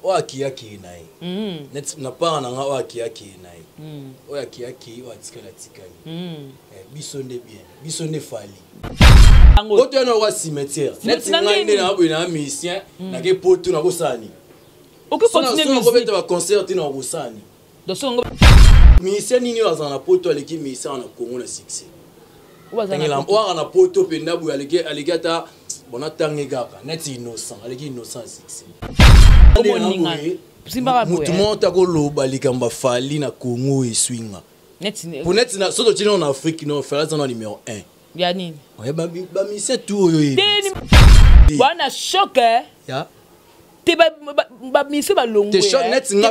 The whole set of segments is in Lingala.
Oyo akeyakeye na ye. Neti na part na nga, oyo akeyakeye na ye. Oyo akeyakeye, oyo atikali atikali. Eh, biso nde bien, biso nde Fally. Poto yana oka cimetière. Neti ngai nde na boye na musicien, nake poto nakosala nini? Okobeta baconcert te, na okosala nini? Musicien nini oyo azala na poto aleki musicien na Congo na succès? Oyo aka na poto mpenza boye aleki ata bon atange kaka neti Innocent, aleki Innocent succès. Motu moko ta koloba likambo a Fally na Congo eswinga po neti so totini na Afrique, no, Fally aza na numéro 1. Ya nini? Bamusicien tu oyo. Wana choc te, bamusicien balongwe. Neti nga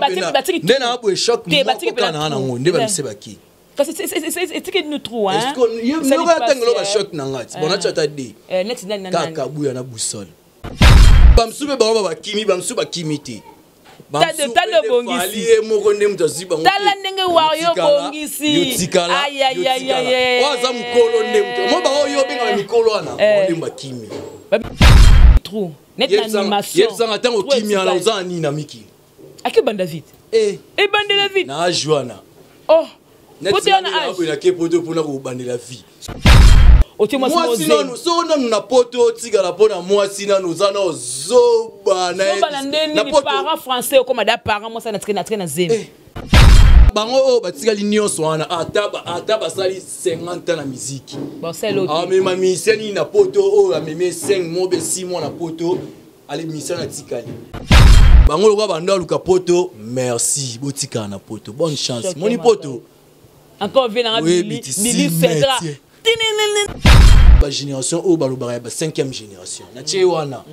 nde na boye, choc moko kaka na nango nde bamusicien baki. Kasi etiki nous trop. Moko atangelo bachoc na nga ti bon nati ata de kaka buya na busole. Bamosusu mpe bango bakimi, bamosusu bakimi te. Tala obongisi. Ye moko nde moto azwi bango. Tala ndenge wayo obongisi. Oyo aza mokolo nde moto mo bango oyo obengaka mikolo wana nde bakimi. Trop net na animation. Yebisanga, ntango okimi wana, oza na nini na mikili? Ake banda vite, ebandela vite. Na age wana. Oh, poto wana age. Nake poto mpona kobandela vie. Otie mwasi nanu, soko nanu na poto otikala mpo na mwasi nanu, oza na ozoba. Na nde nini? Parent français okoma da parent, mwasi na tike na zemi. Bango oyo batikali nyonso wana, ata basali 50 ans na miziki, amema musicien nini na poto oyo amemi 5 mois be 6 mois na poto? Ale musicien atikali bango lokola bando aluka poto. Merci, botikala na poto, bonne chance. Moni poto. Encore vie nanga Bili Cedra. Bagénération oyo balobaka ya ba 5e génération, natie wana,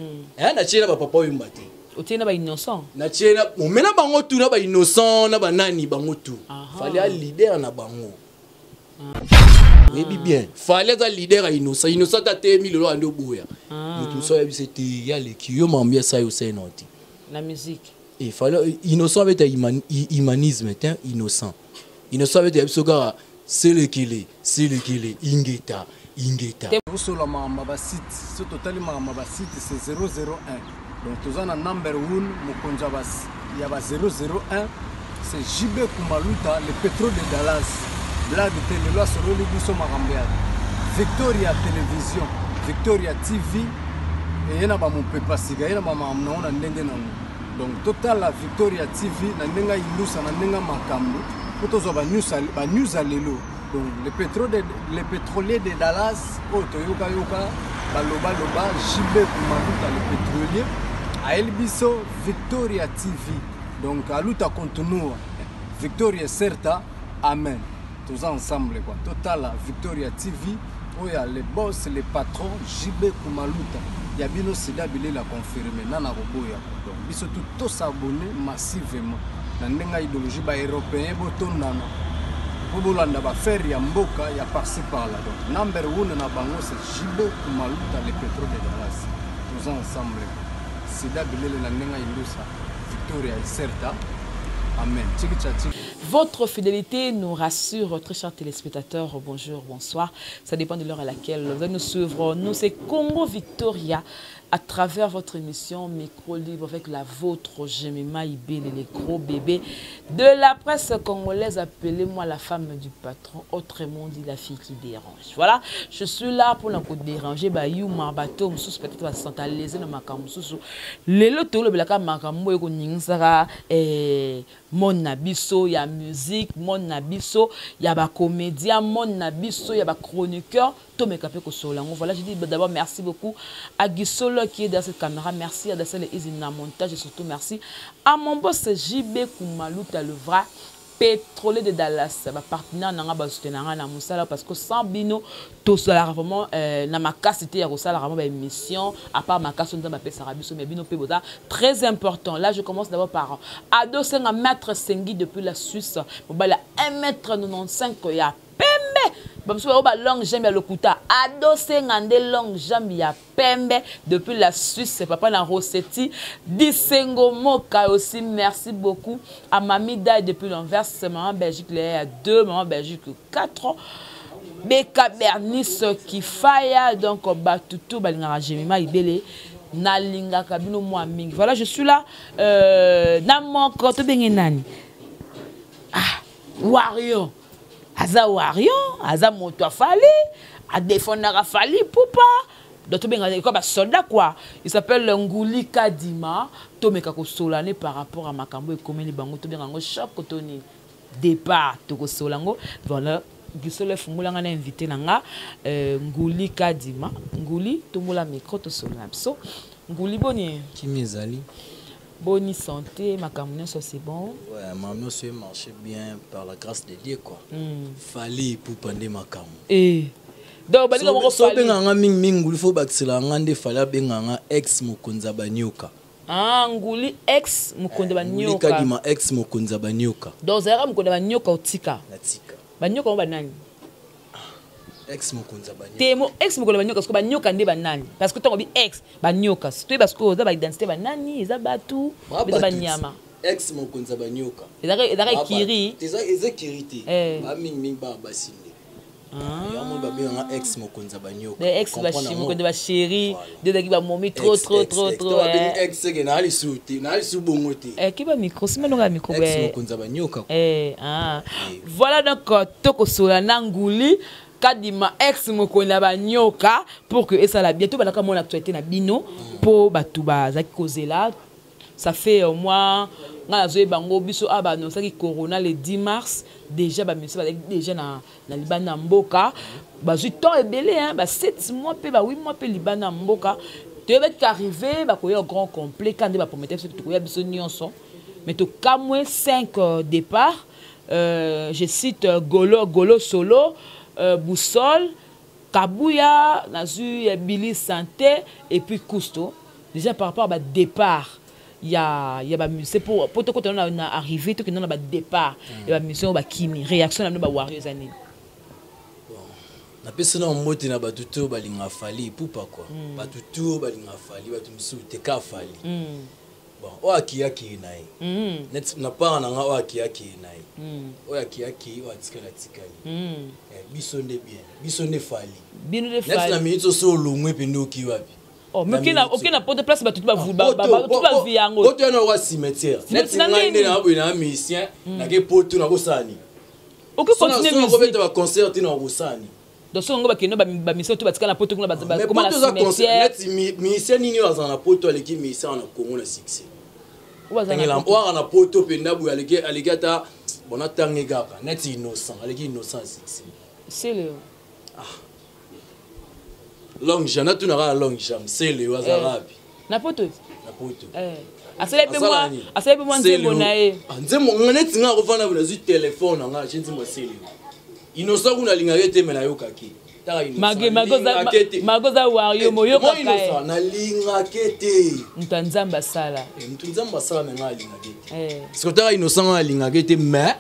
natie na bapapa oyo yomba te. Otie na bainnocent. Natie na ome na bango tu, na bainnocent, na banani, bango tu. Fally a leader na bango, oyebi bien. Fally aza leader ya Innocent. Innocent ata telemi lelo, andi oboya moto mosusu ayebisa te ya leki yo mambi asali osali na te. Na musique. E Fally, Innocent abeta humanisme te. Innocent abeta ya biso kaka selekele selekele, ingeta ingeta. Tosola makambo ya basite. So totali makambo ya basite, c'est 001. Donc toza na number 1, mokonzi ya ba 001, c'est JB Kumaluta, le pétrole de Dallas. Blague te, lelo asololi biso makambo ya Victoria Télévision, Victoria TV. Eye na bamopepa sika, ye na bamakambo nango na ndenge nango. Donc totala Victoria TV na ndenge ayindusa, na ndenge makambo mpo tozwa banews ya lelo. Donc le pétrolier de Dallas oyo toyokayoka balobaloba, JB Kumaluta le pétrolier ayeli biso Victoria TV. Donc aluta continua, victoria certa, amen. Toza ensemble quoi. Totala Victoria TV oyo ya le boss, le patron JB Kumaluta ya bino, sida bilela confirme nana koboya. Donc biso tu tosabonner massivement na ndenge ya idéologie. Baeuropéen botondana mpo bolanda baaffaire ya mboka ya par-ci par-là. Donc number one na bango, c'est JB Kumaluta le pétrole de Dallas. Toza ensemble, sida bilele na ndenge ya indusa, victoria ecerta, amen, tiki tcha tiki. Votre fidélité nous rassure, très chers téléspectateurs. Bonjour, bonsoir. Ça dépend de l'heure à laquelle vous allez nous suivre. Nous, c'est Congo Victoria, à travers votre émission Micro Libre avec la vôtre, Jemima Ibele, les gros bébés de la presse congolaise. Appelez-moi la femme du patron, autrement dit la fille qui dérange. Voilà, je suis là pour la déranger. Bah, yuma, bateau, peut-être va se sentir lésé dans ma kamoussou. Lelo tolobelaka makambo ekoningisaka monde na biso ya musique, monde na biso ya bacomédien, monde na biso ya bachroniqueur, tomeka mpe kosolola yango. Voilà, je dis d'abord merci beaucoup à Gisolo qui est dans cette caméra, merci à Dassel Izine na montage et surtout merci à mon boss JB Kumaluta, le vrai pétrolier de Dallas, bapartenaire nanga, basoutenir nanga na mosala, parce que sans bino tosalaka vraiment na makasi te ya kosala vraiment baémission, à part makasi nzambe apesaka biso, mais bino mpe boza très important. Là, je commence d'abord par Ado Senga, maître Sengi depuis la Suisse, mobali 1 mètre 95 ya pembe. Bamosusu bayo ba longue jambe ya lokuta, Ado Senga nde longue jambe ya pembe depuis la Suisse, papa na Rossetti Disengo Moka. Aussi merci beaucoup à Mami Dai depuis l'Anvers, maman Belgique Léa 2, maman Belgique 4, Beka Bernice Kifaya. Donc batutu balingaka Jemima Ibele. Nalingaka bino mwa mingi. Voilà, je suis là na moko tobenge nani? Ah, Wario. Aza Wario, aza moto afali, adefendaka Fally Ipupa. Donc tobenga quoi, ba soldat quoi. Il s'appelle Nguli Kadima. Tomeka kosola ne par rapport à makambo ekomeli bango, tobenga ngo choc toni départ tokosola ngo. Voilà, gisolo efungula nga na invité na nga Nguli Kadima. Nguli, tombola micro tosola na biso. Nguli, boni? Kimi ezali. Boni santé, makambo nyonso c'est bon? Ouais, makambo nyonso marche bien par la grâce de Dieu quoi. Fally Ipupa nde makambo. Eh. Donc balinga moko so obengaka nga mingimingi Nguli, fo bakisela nga nde Fally abengaka nga ex mokonzi ya banyoka. Ah, Nguli ex mokonzi ya Nguli banyoka. Kadima ex mokonzi ya banyoka. Donc ozalaka mokonzi ya banyoka, otika? Natika. Banyoka ngo banani? Ex mokonzi ya banyoka. Te, mo ex mokonzi ya banyoka, parce que banyoka nde banani? Parce que ntango bi ex banyoka, toyeba sikoyo oza baidentité banani, eza bato, eza banyama? Ex mokonzi ya banyoka. Ezalaka ekiri? Eza ekiri te, bamingimingi bana basi nde yango babenganga ex mokonzi ya banyoka. Ex mokonzi ya bachéri nde ezalaki bamomi trop trop trop trop. Ex seke naa lisusu te, naa lisusu bongo te. Kiba micro, sima ndonga ya micro. Ex mokonzi ya banyoka. Voilà, donc tokosola na Nguli Kadima, ex mokonzi ya banyoka, pour que esala bientôt balaka mona actualité na bino mpo bato bazalaki kozela. Ça fait au moins, nga nazoyeba yango, biso awa baannonsaki corona le 10 mars, déjà bamisi bazalaki déjà na libanda ya mboka, bazwi temps ebele, ba 7 mois mpe ba 8 mois mpe libanda ya mboka. Toyebaki arrivé bakoya grand complet ka nde bapromete biso, tokoya biso nyonso. Mais tokamwe 5 départ, je cite Golo Golo Solo, Boussole, Kabuya, nazwi Billy Santé et puis Cousteau. Déjà par rapport à ba départ ya bamusicien, po tokota na arrivé, tokenda na badépart ya bamusicien oyo bakimi, réaction na bino bawario eza nini? Napesi na mbote na bato te oyo balingaka Fally Ipupa kua. Bato te oyo balingaka Fally, bato mosusu te, ka Fally. Bon, oyo akiyaki na ye neti na part na nga, oyo akiyaki na ye, oyo akiyaki, oyo atikali atikali. Biso nde bien, biso nde Fally. Bino nde neti na minute oso olongwe mpe oki wapi? Oh, mais oke na poto, place bato bavi yango. Poto yana oka cimetière. Neti ngai nde na boye na musicien, nake poto, nakosala nini? Oke continue musique. Kobeta baconcert te, na kosala nini? Donc soki yango bakende, bamission to batika na poto kuna, bakoma na cimetière. Neti musicien nini oyo azala na poto aleki musicien na Congo na succès? Oyo aka na poto mpenza boye aleki ata bon, atange kaka neti Innocent, aleki Innocent ya succès. Sele. Longue jambe, natunaka na longue jambe, Sele oyo aza wapi? Na poto. Na poto. Asali mpe mwa nzembo na ye. Nzembo nga neti nga akofanda boye, nazwi telefone na nga, je nzembo ya Sele. Innocent kuna alingaki te, me nayokaki. Mago oza wario, moyokaka. Nalingaki te. Moto ya Nzambe asala. Moto Nzambe asala, me nga alingaki te. Parce que otaka Innocent, nga alingaki te, mais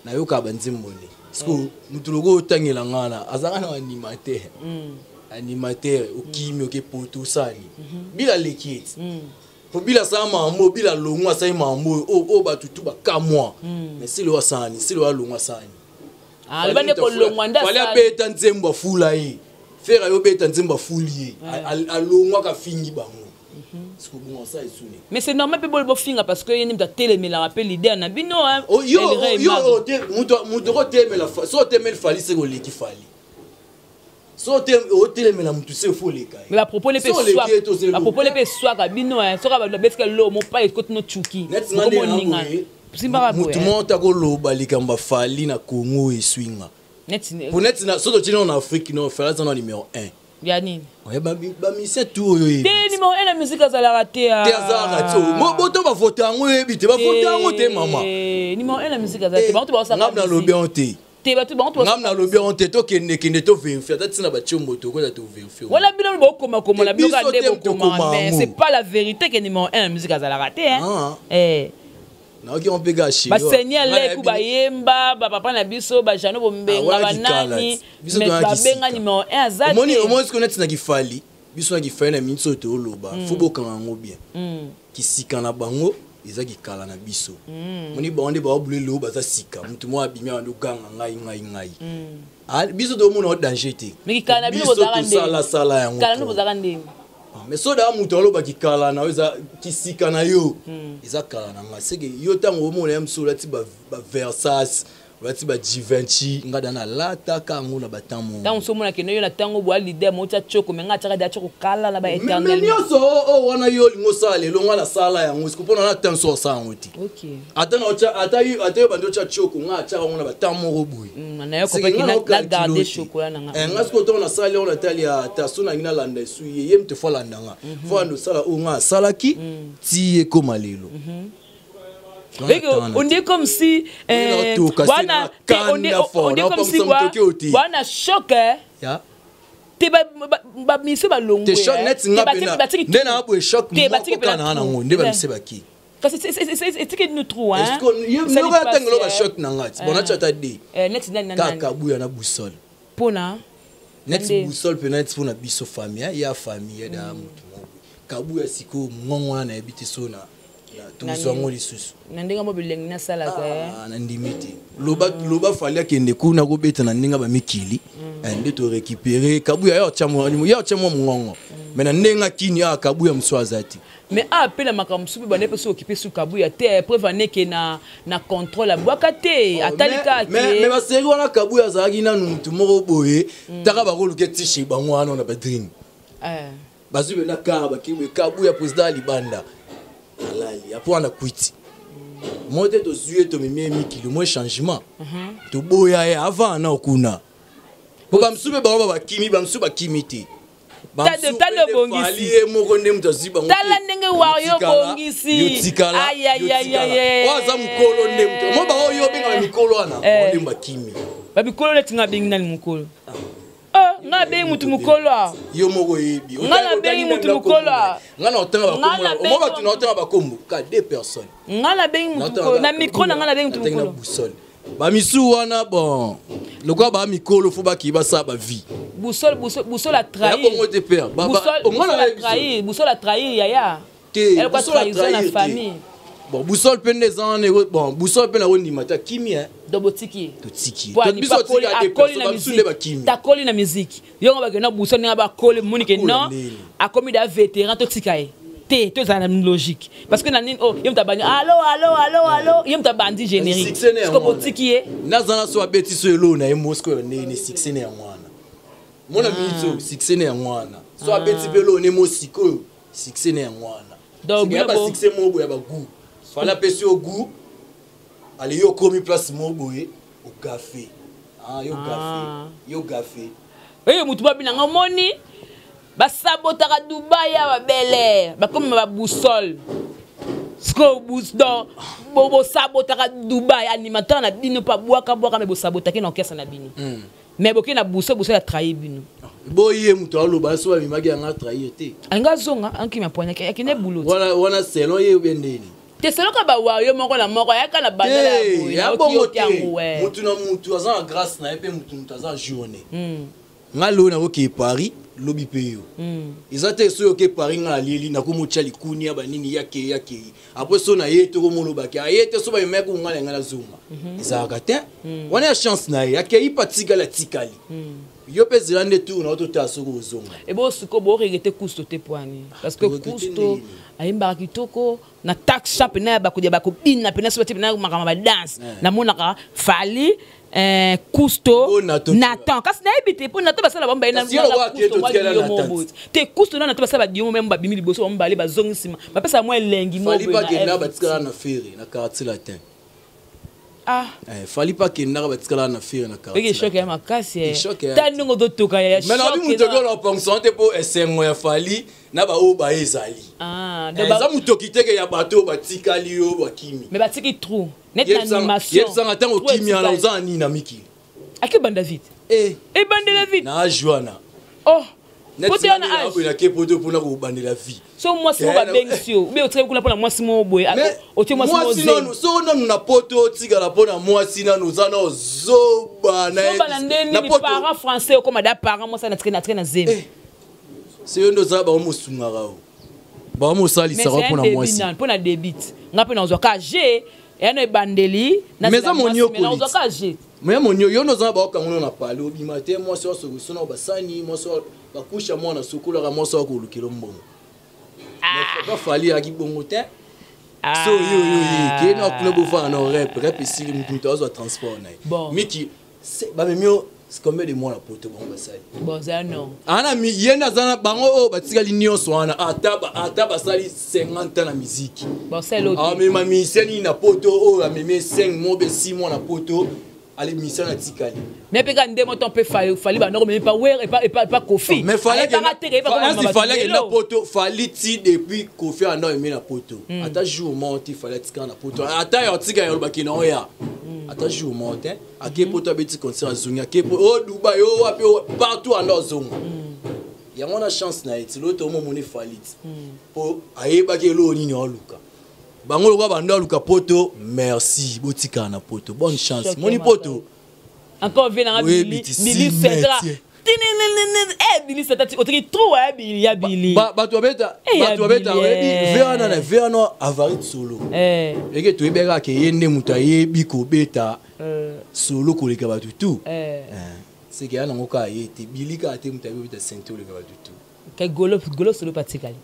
nayokaka banzembo nde. Parce que moto loko otangela nga na azalaka na animateur, animateur okimi, oke poto, osali bila aleki eti po bila asala mambo, bila alongwa, asali mambo oyo bato tu bakamwa. Mais Sele oyo asala, Sele oyo alongwa, asala. Aloba nde kolongwa nde. Fally abeta nzembo, afula ye. Ferre ayo obeta nzembo, afuli ye. Alongwaka, afingi bango. Mais c'est normal mpe bolo bofinga, parce que ye nde moto atelemelaka mpe leader na bino. Moto okotemela, so otemeli Fally, seke oleki Fally. So otelemela motu, se fo oleka. Mais bapropos ne mpe eswaka bino. Soki bato babesika lo mopai ekoti no tchuki. Moninga motu moko takoloba likambo afali na Congo eswinga po neti so totini na Afrique, no, Fally aza na numéro 1. Ya nini? Bamusicien tu oyo. Te, numéro 1 na musique azalaka te. Te, azalaka te. Boto bavote yango, oyebi te, bavote yango te, mama. Numéro 1 na musique azalaka te, bango to baosaka. Nalobi yango te. Te, bato bango. Ngam nalobi yango te. Tokendekende, tovérifie ata ntina batiombo, tokota tovérifie. Wala bino bokomakoma na bino kaka nde bokoma, mais c'est pas la vérité que numéro 1 na musique azalaka te. Nayoki yango mpe gashi. Baseigneur leku bayemba, bapapa na biso bajano bombenga banani, mais babenga numéro 1 aza te. Omoni sikoyo neti na kifali, biso na kifali na miniti oyo tooloba, fo bokanga yango bien. Kisika na bango eza kikala na biso. Moni bango nde baobule lelo, baza sika. Motu moko abimi awa, oganga ngai ngai ngai. Biso tomona o danger te. Biso tosalasala yango. Bozalaka ndenge. Mais so daa moto alobaki kala na yo eza kisika na yo, eza kala na nga. Seke yo ntango omona ya mosu olati baVersace, olati baGivenchy, nga da nalataka yango na batemps. Ntango mosu omona kende yo na ntango boya leader mo tia tioko, me nga atiaka da tioko kala na mais baéternel. Nyonso oyo wana yo olingi osala lelo, nga nasala yango siko mpona na temps so osala yango te. Ata na ata yo bandi otya tioko, nga atiaka yango na batemps moko boye. Nayo kopaki na garde chocolat na nga. Nga sikoyo ntango nasali yango, natali ata so nangi nalanda esu ye, ye moto fo alanda nga, fo anda osala oyo nga asalaki ti ekóma lelo. On dit comme si wana on dit comme si wana choc te bamise balongwe. Te, choc neti nga pena nde na boye, choc moko kaka na nango nde bamise baki. Kasi etiki nous trop hein. Noko atangelo bachoc na nga ti bon natya ata de neti nani? Kaka buya na Boussole. Mpona? Neti Boussole mpena, neti mpona biso famille ya famille ya da motu moko Kabuya. Sikoyo ngongo wana nayebi te so na tozwa yango lisusu. Na ndenge mo bilengi nasalaka. Nandimi te. Loba loba, Fally akende kuna kobeta na ndenge bamikili nde torécupéré Kabuya. Ya otya mwa mongongo, mais na ndenge akini awa, Kabuya mosu aza te. Mais awa mpe na makambo mosusu mpe bande mpe so okipe su Kabuya te, preuve aneke na contrôle abwaka te, atali kaka. Mais baseri wana Kabuya azalaki nanu mutu moko boye, taka bakoluka etishe bango wana na badream, bazwi mpena kara bakimi Kabuya président ya libanda alali apo wana kwiti mo te. Tozwi ye, tomemi ye mikili, mo changement toboya ye avant na okuna po bamosusu mpe bango bakimi, bamosusu bakimi te. Tala obongisi. Ye moko nde moto azwi bango. Tala ndenge wayo obongisi. Oyo aza mokolo nde moto mo bango oyo obengaka mikolo wana nde bakimi. Bamikolo neti nga abengi nani mokolo? Nga abengi mutu mokolo? Yo moko oyebi. Nga nabengi mutu mokolo? Nga na otanga bakombo mo bato na otanga bakombo ka deux personnes. Nga nabengi mutu mokolo na micro na nga nabengi mutu mokolo? Boussole, bamisu wana, bon, lokola baa mikolo, fo bakii basala bavie. Boussole, Boussole a trahi. Bongo te, père. Boussole, Boussole a trahi yaya. Te. Trahison na famille. Bon, Boussole mpe nde eza wana. Bon, Boussole mpe nakondima te, akimi. Donc botiki? Totiki biso, bamisu nde bakimi. Takoli na musique yongo, bakenda Boussole ndenge bakoli, moni ke non, akomi da vétéran, totika ye te, tozala na logique, parce que na nini, oh, ye moto abandi allo allo allo allo, ye moto abandi générique, siko botiki ye. Naza na so abeti so elo na ye mosiko ndenge succès na yango wana, mona miniti oyo succès na yango wana, so abeti mpe elo ne mo sikoyo succès na yango wana ya basuccès moko boye ya bagoût. Fally apesi yo goût, ale yo okomi place moko boye, ogafe yo, gafe yo, gafe. Oyo motu babinanga, omoni basabotaka Dubai ya babele, bakomi baboussole siko. Donc bosabotaka Dubai, animateur na bino mpo abwaka bwaka, me bosabotaki na orchestre na bino, mais boke na Boussole, Boussole atrahi bino. Boye moto aloba so babimaki yanga atrahir te. Alingi azonga, ankima poignaki, akende boulot. Wana selon ye obe ndeni? Te, seloka bawayo moko na moko ayaka na bandala ya bongo te. Mutu na mutu aza na grâce na ye, mpe mutu mutu aza na journée. Nga lelo nakokee Paris, lobi mpe yo eza te. Soki oke Paris, nga nalieli nakomotya likuni ya banini, yakei yakei, après so na ye tokomolobaki aye te, so bamemaki nga na ngai nazonga, ezalaka te. Wana ya chance na ye, akei mpe atikali, atikali. Yo mpe zela nde tour na yo, totala soki ozonga. Ebo sikoyo boregretter Kusto te poani? Parce que Kusto ayembaka kitoko na taxa pena ya bakodia, bakobina pena, so batie pena makambo badanse, namonaka Fally, Kusto, Nathan. Kasi nayebi te mpo Nathan basala bango baye te. Kusto na Nathan basala badiomo meme, babimi liboso bango bale, bazongi nsima, bapesaka mwa elengi. Fally bakendaka, batikala na Ferre na Quartier Latin. Ah. Fally mpe akendaka, batikala na Ferre na quartier. Choc ya makasi ta ndenge ozotoka ya. Mais nabi moto oki ona ponction te, mpo esengo ya Fally na baoyo baye ezali, eza motoki teke ya bato oyo batikali yo bakimi. Mais batiki trou net na animation. Yebisanga, ntango okimi wana, oza na nini na mikili? Ake banda vite, ebandela vite. Na age wana. Oh, pote wana age. Nake poto mpona kobandela vie. So mwasi moko babengisi yo, ube otikali kuna mpona mwasi moko boye, otie mwasi. Mwasi nanu, so nanu na poto otikala mpona mwasi nanu, oza na ozoba. Zoba na nde nini? Parent français okoma da parent, mwasi na tike na zemi. Se yo nde oza bango mosungaka o bango mosalisaka mpona mwasi. Mpona débit, nga mpe nazwaka g eya na ebandeli. Mais eza moniokoli. Nazwaka g. Me monio yo noza baokango na pale obima te, mwasi wasokoso na basani, mwasi bakusha mwana sokolaka, mwasi wakolukela mbongo. Mais Fally ayaki bongo te. So yo yo ye ke na kuna bofana na rep rep esili, mutu mutu azwa transport na ye. Bon. Miki bamemi yo combien de mois na poto bango basali? Bon, ça non. Ana mi ye nde aza na bango oyo batikali nyonso wana, ata basali 50 ans na musique. Bon, c'est l'autre. Amema musicien nini na poto oyo amemi 5 mois be 6 mois na poto, ale musicien atikali? Mais mpe kaka nde moto mpe Fally bandoko memi pa Wer epa Kofi. Mais Fally Ayebaka te, ayebaka asi komema Fally bato akenda lelo. poto, Fally ti depuis Kofi anda eme na poto, ata jour moko te Fally atikala na poto, ata yo atika ya olobaki na oya, ata jour moko te. Ake poto, abeti concert, azongi, ake o Dubai, o wapi, o partout, anda ozonga. Yango wana chance na ye ti loto omomoni Fally ti mpo ayebaki eloko nini aoluka. Bango lokwa bando aluka poto, merci, botikala na poto, bonne chance. Choqué, moni ma poto. Encore vie nanga. Oui, Bili biti Bili si Cedra. métier. Eh, Bili Cedra, otiki trou ya Bili, ya Bili. Bato babeta. Eh, ya Bato babeta. Bili, Oyebi eh. ve wana na ve wana avarite solo. Eke toyebi kaka ke ye nde moto ayebi kobeta solo koleka bato tu. Seke ya nango kaka ye te, Bili kaka te moto ayebi kobeta synthé koleka bato tu. Ke golo golo solo patikali.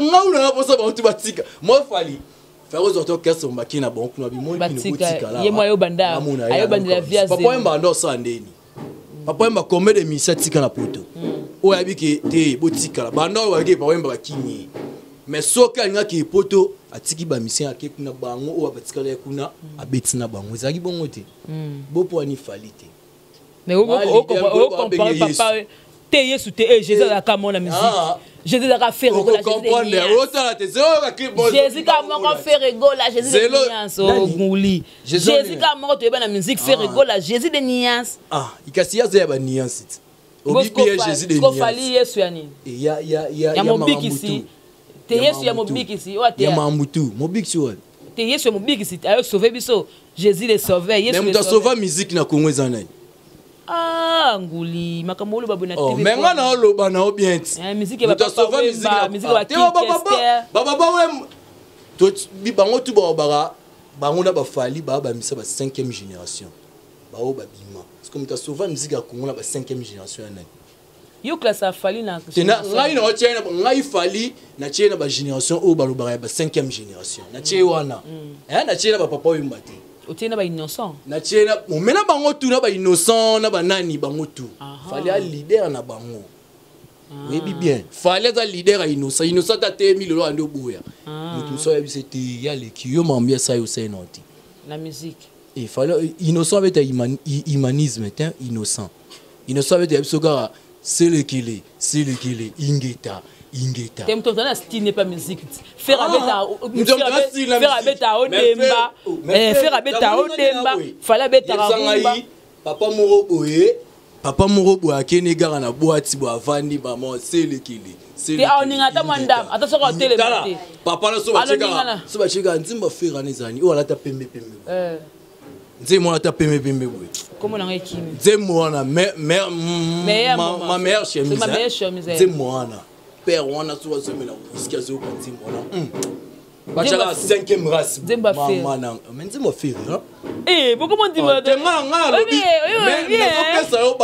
Ngau nanga mposa bango tu batika mo Fally faire ozwa to orchestre baki na bango kuna bimoni bino. Batika, Botikala. ye mo ayobandela via Papa zero. Wemba ando osala ndeni? Papa Wemba, combien de musiciens atika na poto oyo ayebi ke te botikala? Banda oyo bayaki Papa Wemba bakimi ye, mais soki alingaki poto, atiki bamusicien, ake kuna, bango oyo batikala ye kuna, abeti na bango. Ezalaki bongo te. Bopo ani Fally te. Mais Ah, leader, ocompare babenge papa te, Yesu te. Eh, Jésus azalaka mona musique. Ah. Jésus azalaka Ferre Gola, Jésus de Okocomprendre. Nias. Otala te, zelo oyoka clip moko. Jésus ka moko, Ferre Gola, Jésus de Nias. Nani? Oguli. Jésus Jésus nani? ka moko toyeba na musique, Ferre Gola, Jésus de Nias. Ah, ikasi ye aza ya baniance ti obibi ye Jésus de Fally Niance. Yesu ya nini? E, ya Ya mobikisi te, Yesu ya mobikisi oyo ate. Ya mamutu mobikisi oyo. Te, Yesu ya mobikisi ayo sauve biso, Jésus le sauveur, Yesu Mais le moto sauveur. asauva musique na Congo eza nani? Ah, nguli, makambo oloba boye na Oh, TV. mais nga na oloba na yo bien ti. Eh, musique ya Moto bapapa asauva Wemba, musique na- musique ya Ah, te ba King Kester. bababa Wemba. Bango tu balobaka bango na baFally baa bamisa ba 5e génération bao babima, parce que moto asauva musique ya Congo na ba 5e génération ya nani? Yo classe ya Fally na Te na ngai na otie na ngai Fally natie na bagénération oyo balobaka ya ba 5e génération, natie wana. Eh, natie na bapapa Wemba te. Otie na bainnocent. Natie na ome na bango tu, na bainnocent, na banani, bango tu. Aha. Fally a leader na bango, oyebi bien Fally aza leader ya Innocent. Innocent ata telemi lelo andi oboya, moto mosu ayebisa te ya leki yo mambi asali osali na te. Na musique. E Fally, Innocent abeta humanisme te. Innocent abeta biso kaka selekele selekele, ingeta ingeta. Te, moto na style ne pas musique ti Ferre Ah, abeta. moto na style na Ferre musique. abeta Mais odemba. Mais Ferre abeta namoni odemba. ngai boye. Fally abetaka Yebisa rumba. ngai, papa moko boye akende kaka na bwati boye, avandi mama selekele. Te, aoninga ata mwa ndambo, ata soki atelema te. Papa na so Aloningana. batie, so batie kaka nzembo Ferre wana ezalani oyo alata pembe pembe boye. Nzembo wana ata pembe pembe boye. Kombo nanga ekimi. Nzembo wana Meilleure ma, maman. ma meilleure chemise. C'est ma hein. meilleure chemise, eh. Nzembo wana, père wana so azomela whisky, azoyoka nzembo wana. Batiaka cinquième race. Nzembo ya Ferre. Mama na mais nzembo Ferre, hein? Eh, bokoma ndima. Te, nga alobi nazopesa yo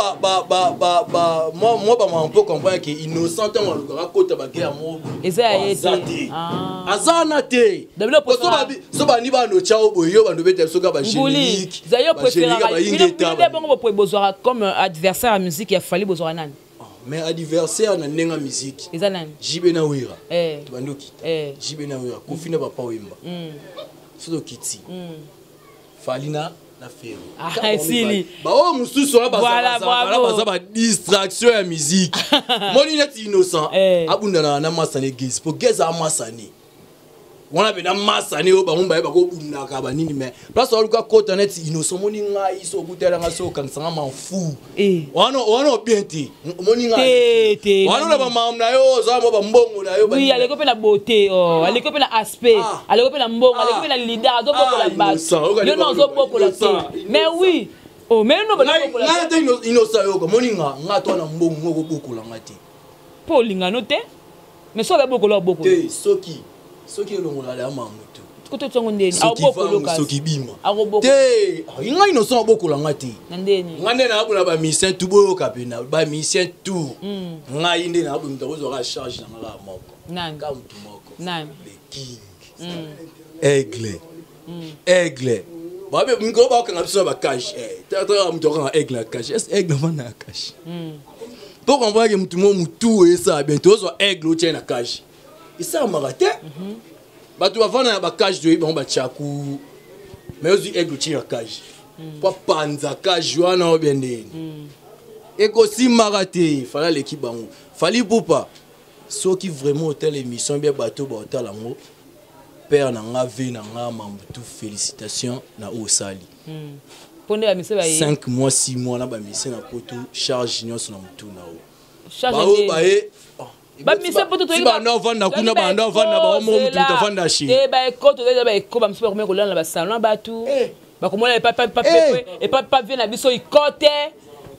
mwa bamama mpo comprendre ke Innocent ntango alukaka akota baguerre moko Eza ya ye aza te. te. Ah. Aza wana te. Dabilo Po so bandi bando tya o boye, yo bando beta biso kaka Nguli bagénérique. zayo préféraka Bayingeta. bino bongo bopoye bozwaka comme adversaire ya musique ya Fally, bozwaka nani? Mais adversaire na ndenge ya musique, Eza nani? JB na Wera. Tobandi okita JB na Wera, Kofi na Papa Wemba. So tokiti Fally na Ferre. Ah, esili. Baoyo mosusu wana Voilà, bravo. baza badistraction ya musique. Moni neti Innocent abundanaka na masane Gezi, po Gezi amasane wana mpe na masane oyo bango baye bakobundaka banini, mais place aluka kota neti Innocent, omoni ngai so okutelanga so okanisanga mafu wana wana obien te, omoni ngai Te te. wana na bamamu na yo, oza mwa bambongo na yo. Oui, Banini. aleko mpe na beauté, oh, aleko mpe na aspect, Ah. aleko mpe na mbongo, Ah. aleko mpe na leader, azobokola Ah, bato. Innocent, oyoka Yo na ozobokola te. Innocent, Mais oui, oh, mais no ngai bazobokola ngai te. ata Innocent yoka moni nga to na mbongo ngo kobokola nga te. Mpo olingano te, mais so ababokola, obokola. Te, soki elongola ya mamu tu. Koto tongo ndeni. Akobokolo kasi. Soki bima. Akobokolo. Te, ngai innocent abokola nga te. Na ndeni. Ngai nde nabola ba musicien tout boyoka pena, ba musicien tout. Ngai nde nabola mutu akozwaka charge na nga moko. Nani? Ka mutu moko. Nani? Le King. Aigle. Aigle. Babe mikolo bakanga biso na ba cage. Tata mutu akanga aigle na cage. Est aigle avanda na cage? Po comprendre que mutu mo mutu esala bien, tozwa aigle otie na cage. Esalamaka te. Bato bavanda na bacage toyebi bango batyaku, mais ozwi aigle otie na cage po apanza cage wana obia ndeni ekosimaka te. Fally aleki bango. Fally Ipupa, soki vraiment otala émission bia bato baotala yango, père na nga, ve na nga mambutu, félicitation na oyo osali. Mpo nde bamise baye. 5 mois, 6 mois na bamise na poto, charge nyonso na motu na yo. Bao baye Bamise poto. Si banda ovanda kuna, banda ovanda bango moko, mutu mutu avanda chez Te, baeko toza baeko, bamosusu bakomaki kolala na basalon ya bato, bakomona epa vie na biso ikote,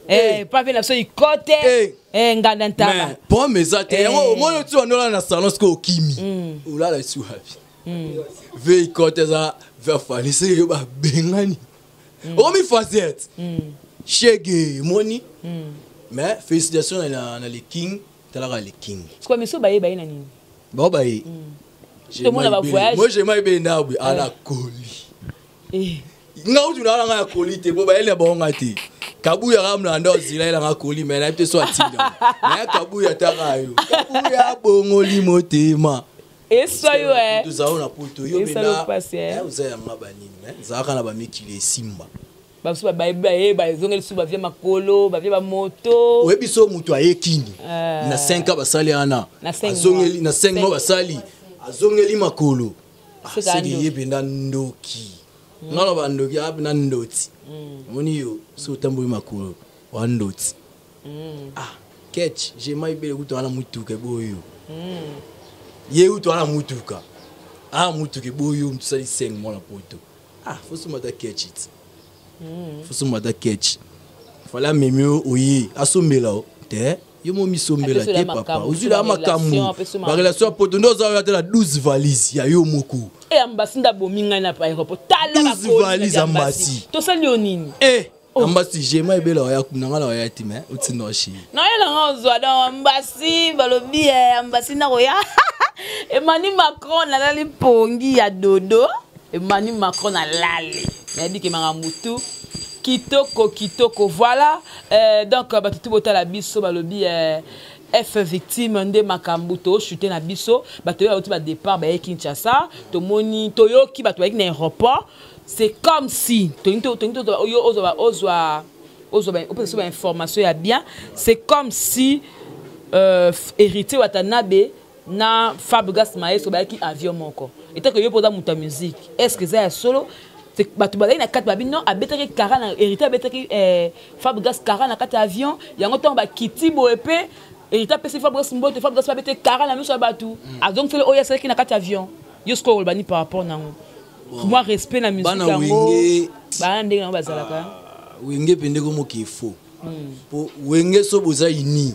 epa vie na biso ikote nganda ntaba. Problème eza te. Yango omoni oti banda olala na salon, sikoyo okimi, olala esi wapi? Ve ikote eza vers Fally, seke yo babengani, okomi facette shege emoni. Mais félicitation na le King, talaka le King. Sikoyo miso baye, baye na nini? Bao baye. Tomona bavoyage. Moi jema ebe ndabwe ala koli nga utu na nga ya koli te, po bayeli na bango nga te. Kabuya kaka mna nda ozila yelanga koli, mais nayebi te so atinda naye. Kabuya taka yo, Kabuya bongoli motema. Eswa yo. Tozala na poto yo mena oza yanga banini, mais ezalaka na bamikili esimba. Bamosusu bayeba ezongeli su bavie makolo, bavie bamoto. Oyebi so moto ayekini na 5 ans basali wana, azongeli na 5 mois basali, azongeli makolo, seke ye mpenza ndoki. Nga na bandoki aa mpena ndoti. Omoni yo so otamboli makolo wa ndoti. Ah, ketch jema ebele kutu wana mutuka eboyo ye kutu wana mutuka, ah, mutuka eboyo mutu sali 5 mois na poto. Ah, fosomata ketch it, fosomata ketch. Fally amemi yo, oye asombela o te, yo mo misombela te. Papa, ozwila makambo barelation ya poto nde oza oyo ata na 12 valise ya yo moko. Ambasi nde abomi ngai na aéroport. Tala. 12 valise, ambasi. Tosali yo nini? Ambasi jema ebela oya kuna, nga na oya ti, mais otinda oshi. Naoyelanga ozwa donc ambasi balobi ambasi nakoya. Emmanuel Macron, nalali pongi ya dodo. Emmanuel Macron, nalali, nayebi ke makambo tu kitoko kitoko. Voilà, donc bato tu botala biso, balobi F victime nde makambo tochute na biso. Bato oyo bauti badépart, baye Kinshasa, tomoni, toyoki bato bayaki na aéroport. C'est comme si tolingi oyo ozwa ozwa ozwa opesa biso bainformation ya bien. C'est comme si Héritier Watanabe na Fabregas Maestro bayaki avion moko. Etake yo mpo oza moto ya musique, est ce que eza ya solo? Bato bazali na kati babi non, abetaki kara na Héritier, abetaki Fabregas kara na kati ya avion yango. Ntango bakiti boye mpe Héritier apesi Fabregas mbote, Fabregas mpe abete kara na miso ya bato, azongiseli oyo asalaki na kati ya avion. Yo sikoyo oloba ni par rapport nango? Mwa respect na musique yango, bana ndenge nango bazalaka. Wenge mpe ndeko moki efo po Wenge so boza uni,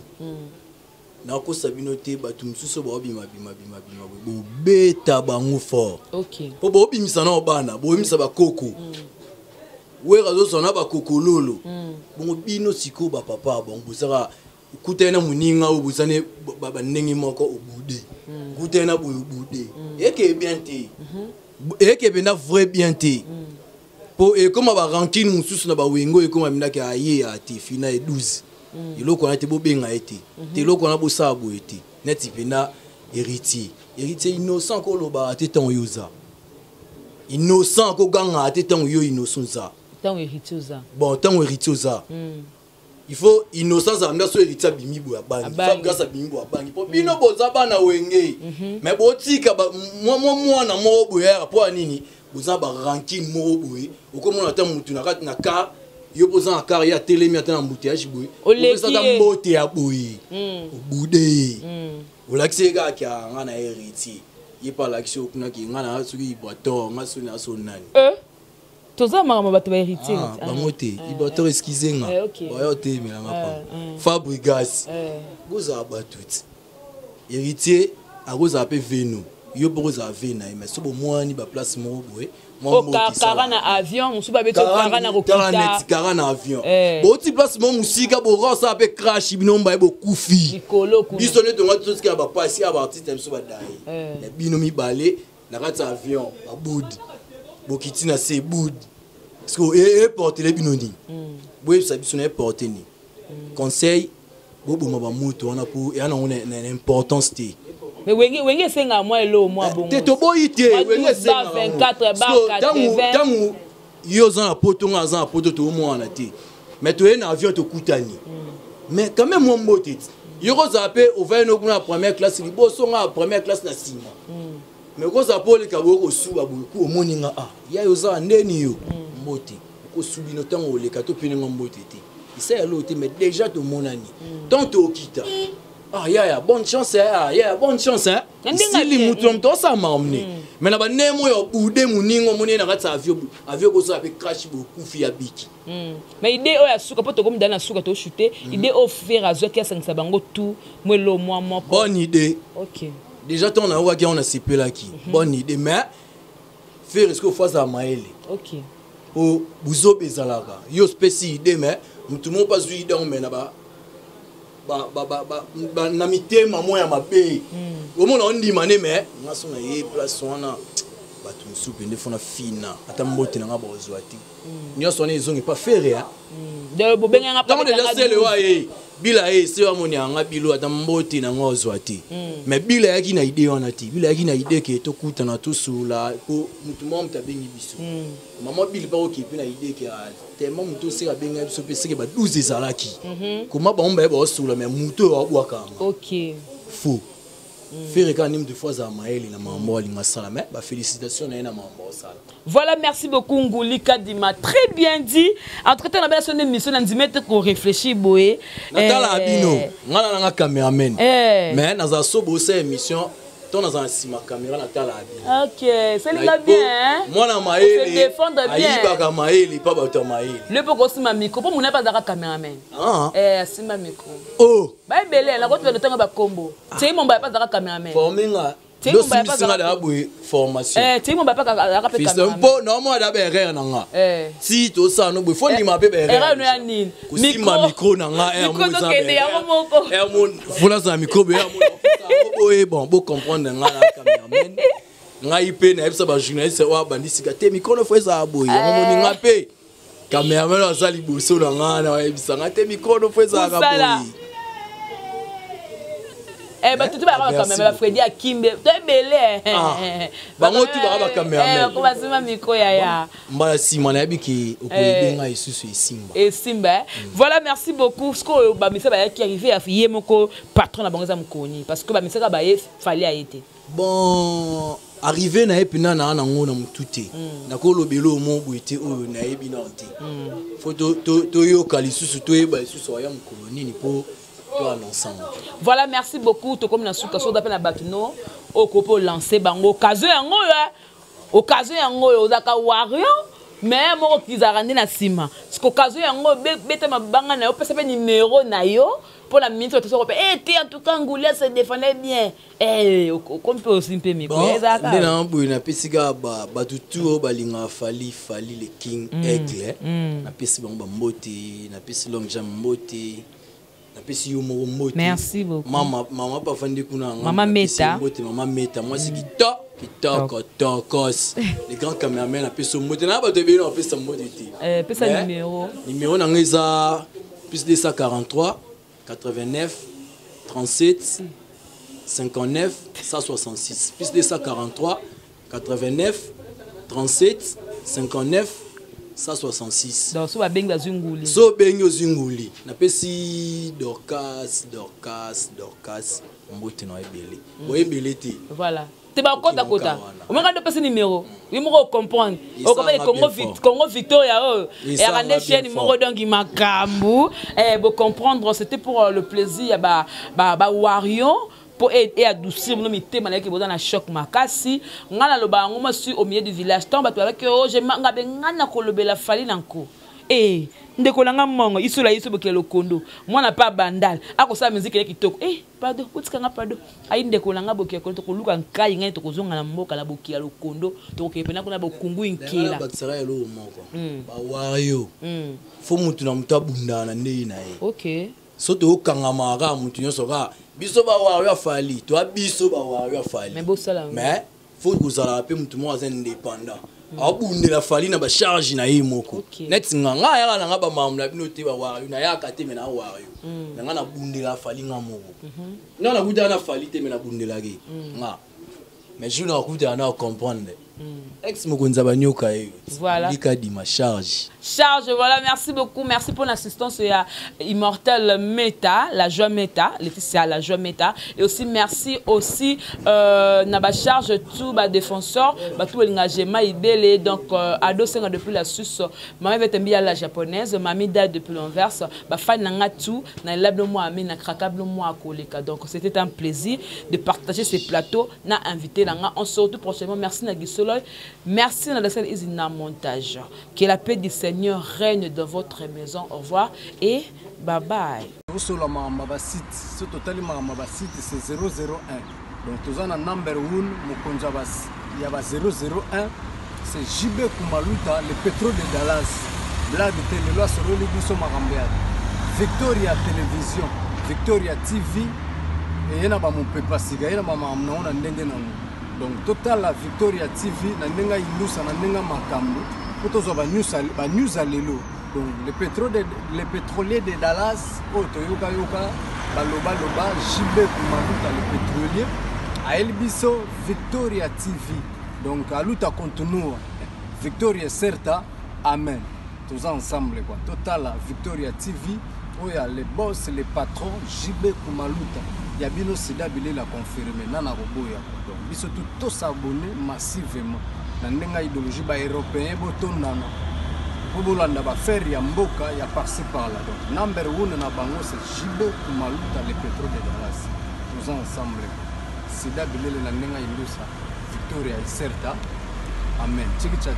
nakosa bino te. Bato mosusu baobima bima bima bima, bobeta bango fort mpo boobimisa nao bana, boyebisa bakoko wera azozwa na bakokololo bongo. Bino sikoyo bapapa bango bozaka okutani na moninga oyo bozani bandenge moko, obude okutani na boye, obude eke bien te, eke mpenza vrai bien te, mpo ekóma barancune mosusu na bawengo, ekóma mindaki aye ate fina ye 12 eloko wana te, bobenga ye te te, eloko wana bosala boye te. Neti mpenza Héritier, Héritier innocent kolobaka te ntango yo oza innocent, kogangaka te ntango yo innocent oza. Ntango Héritier oza. Bon, ntango Héritier oza, il faut innocent azala nda so Héritier abimi boye abangi, Fabregas abimi boye abangi, mpo bino boza bana Wenge, mais botika mwa mwana moko boye yaka. Mpo ya nini boza barancune moko boye? Okomona ata mutu na kati na car, yo mpo oza na car, ye atelemi ata na embouteillage boye, opesa ata mbote ya boye, obude ye, olakisi ye kaka kia nga na Héritier, ye mpe alakisi yo kuna ke nga na soki Ibrator, nga soki na so nani. Toza makambo bato bahéritier. Bango te, Ibrator, excuse nga, baya oteyemelanga pamba. Fabregas, bozala bato ti Héritier akozala mpe veno. Yo mpo kozala ve na ye, mais so bomwani baplace moko boye. Kara na avion mosusu babeti, kara na kokita. Neti kara na avion. Bouti place moko mosika, borosa mpe crash, bino mbaye bokufi. Likolo kuna. Biso nde tonga totikala bapasi ya baartiste na biso badaye na bino mibale na kati ya avion, babude bokiti na se bude. Parce que eportele bino nini? Boyebisa biso na eporte nini? Conseil, boboma bamoto wana mpo eya nango na importance te. Mais Wenge, Wenge esengaka mwa eloko mwa bongo. Te, toboyi te. Mwa Wenge 12 ba 24 ba 80. Ntango yo oza na poto, nga aza na poto, toomwana te, mais toye na avion, tokutani, mais quand même mwa mbote ti. Yo kozala mpe ovandi no kuna na première classe liboso, nga na première classe na nsima, mais kozala mpo oleka boye, kosuba boye ku omoni nga: "Ah ya yo, ozala ndeni yo, mbote." Okosubi no ntango oleka to pene nga mbote te, esa ya loo te, mais déjà tomonani. Ntango tookita: "Ah yaya, bonne chance, eh, ah yaya, bonne chance, hein." Na ndenge Esili. bien. Mutu na moto osala makambo ne, mais na bandenge oyo bude moninga omoni ye na kati ya avion, avion kosala mpe crash, bokufi ya biki. Mais idée oyo ya suka, mpo tokomi dala na suka, tochute, idée oyo Ferre azwaki, asangisa bango tout mwa elo mwa moko. Bonne idée. Déjà ntango nayokaki yango, nasepelaki. Bonne idée, mais Ferre, est-ce que ofo azala mayele? Po buzoba ezalaka, yo opesi idée, mais motu moko mpe azwi idée yango, mais na ba na mitema mo ya mabe, omona ondima ne. Mais nga so na ye place wana, bato mosusu mpe nde fona fina, ata mbote na nga bakozwa te. Nyonso wana ezongi pa Ferre ya. Donc bobenganga. Ntango déjà sele wa ye bila ye se wamoni yanga bilo, ata mbote na nga ozwa te. Mais bila ayaki na idée wana te. Bila ayaki na idée ke tokutana, tosolola, po motu moko, moto abengi biso, mama Bili mpe akoki mpe na idée ke ah, tellement motu oseke abengi biso mpe seke ba 12 ezalaki koma bango baye baosolola, mais motu oyo abwaka yanga. Faux. Ferre kaka nde motu fo azala mayele na makambo alinga asala, mais bafélicitation na ye na makambo osala. Voilà, merci beaucoup Ngouli Kadima. Très bien dit. En tout cas, on a bien émission, on dit qu'on réfléchit boye. Natala bino, nga na nanga cameraman, mais nazala so bosala émission to nazala na nsima caméra, natala bino. Ok, c'est le bien, hein? Mwana Se mayele défendre bien. ayibaka mayele mpa bato ya mayele. Le poko sima micro, po muna pa zaka cameraman. Ah. Eh, sima micro. Oh. Ba ebele, na kotu ntango ba kombo. Tei momba pa zaka cameraman. Forme nga. Tie momba pa Ndosimbisinga zaka. da boye formation. Eh, tei momba pa zaka pe Fils, cameraman. mpo naomona da baerreur na nga. Si tosala no boye, fo ndima mpe. Erreur no ya nini? Kosimba micro na nga. Micro ezokende yango moko. Fo nazala micro boye, boye. Bon, bocomprendre nga na cameraman. Ngai mpe nayebisa bajournaliste oyo abandisika te, micro no fo ezala boye. Yango moni nga mpe cameraman aza liboso na nga, na bayebisa nga te, micro no fo ezalaka Kosala. boye. Eh, bato tu bayaka Merci bacameraman, bafredi akimbe to ebele. Ah, bango tu baka bacameraman. Ko basima micro yaya. Mbala nsima nayebi ke okoyebi ngai lisusu, esimba. Esimba, eh? Voilà, merci beaucoup. Sikoyo bamisa bayaki, arrivé ya ye moko patron na bango eza mokoni, parce que bamisaka baye, Fally aye te. Bon, arrivé na ye mpena naa nango na motu te. Nakolobela oyo mo boye te, oyo nayebi nao te. Fo toyoka lisusu, toyeba lisusu aya mokolo nini mpo to annonce yango. Voilà, merci beaucoup. Tokomi na suka. Soda mpe na bato no oyo ko mpe olance bango occasion yango oyo, eh. Occasion yango oyo, ozalaka warrior mais moko kizalaka nde na nsima. Siko occasion yango oyo, beta mabanga na yo, pesa mpe numero na yo mpo na minute bato soko mpe eh, te. En tout cas Nguli se défendait bien. Eh, okomi mpe osi mpe miko. Bon, ezalaka nde na boye, napesi kaka bato tu oyo balingaka Fally, Fally le King Aigle, napesi bango bambote, napesi Longue Jambe mbote, napesi yo moko mbote. Merci beaucoup. Mama, mama mpe afandi kuna na ngambo, Mama napesi ye Meta. mbote. Mama Meta, mwasi kitoko kitoko tokos. Le grand cameraman, apesi yo mbote. Na bato ebele napesa mbote te. Eh, pesa Mais, numéro. Numéro na ngai eza plus 243 89 37 59 166, plus 243 89 37 59 166. Donc so babengi, bazwi Nguli. So obengi, ozwi Nguli. Napesi Dorcas, Dorcas, Dorcas mbote na ebele boyebele te. Voilà, te bakota kota. Wana. Omeka nde opesi numéro, yo moko ocomprendre. Esanga Okomprendre Congo bien fort. Congo Victoria oyo Esanga eyaka nde bien chaîne fort. moko. Donc makambo eh, bocomprendre, c'était pour le plaisir ya ba warrior mpo e adoucir bino mitema. Nayeki boza na choc makasi. Ngai naloba yango mwasi au milieu du village, ntango bato babaki o nga be ngai na kolobela Fally na nko e. Ndeko na nga mongo isola yesu bokela lokondo mwana pa bandal akosala miziki ne kitoko eh pardon otika nga pardon ayi ndeko na nga bokela lokondo tokoluka nkai ngai tokozonga na mboka na bokila lokondo tokokende pena kuna bokungu nkela bakisaka eloko moko bawario fo mutu na mutu abundana na ndei na ye. Ok. So toyokangamaka kaka mutu nyonso kaka biso bawario afali toa biso bawario afali. Mais bosala mais faut kozalaka mpe mutu moko aza indépendant abundela Fali na bacharge na ye moko. Neti nga nga ayaka na nga bamakambo na bino te bawario nayaka te me na wario na nga nabundela Fali nga moko. Nga nakutaka na Fali te me nabundelaki nga mais jour nakutaka na comprendre ex mokonzi ya banyoka ye. Voilà. Likadima charge. Charge, voilà, merci beaucoup. Merci pour l'assistance. Il y a Immortel Meta, la joie Meta, Laetitia, la joie Meta. Et aussi, merci aussi, Naba charge, tout, bah, défenseur, bah, tout, l'engagement, Ibele, donc, Ado Senga depuis la Suisse, Mami Vetembi à la japonaise, Mami Da depuis l'Anvers, bah, fan nanga tout, na lable moi, ami, na craquable moi, à Koleka. Donc, c'était un plaisir de partager ces plateaux, na invité, nanga, on se retrouve prochainement. Merci, Nagui Soloy. Merci, Nada Izina Montage. Que la paix du Seigneur règne dans votre maison. Au revoir et bye bye. Osola makambo ya basite so totali makambo ya basite c'est 001 donc toza na number 1 mokonzi ya ba 001 c'est JB Kumaluta le pétrole de Dallas blague te lelo asololi biso makambo ya Victoria Télévision Victoria TV eye na bamopepa sika ye na bamakambo nango na ndenge nango donc totala Victoria TV na ndenge ayindusa na ndenge makambo po tozwa banews ya lelo donc le pétrolier de Dallas oyo toyokayoka balobaloba JB Kumaluta le pétrolier ayeli biso Victoria TV donc aluta continua Victoria Certa amen toza ensemble quoi totala Victoria TV oyo ya le boss le patron JB Kumaluta ya bino sida bilela confirmé nana koboya donc biso tout tosabonner massivement na ndenge idéologie ba européen botondana po bolanda bafere ya mboka ya par-ci par-là donc number one na bango c'est JB Kumaluta le pétrole de Dallas toza ensemble sida bilele na ndenge indusa Victoria Iserta amen tchiki tcha.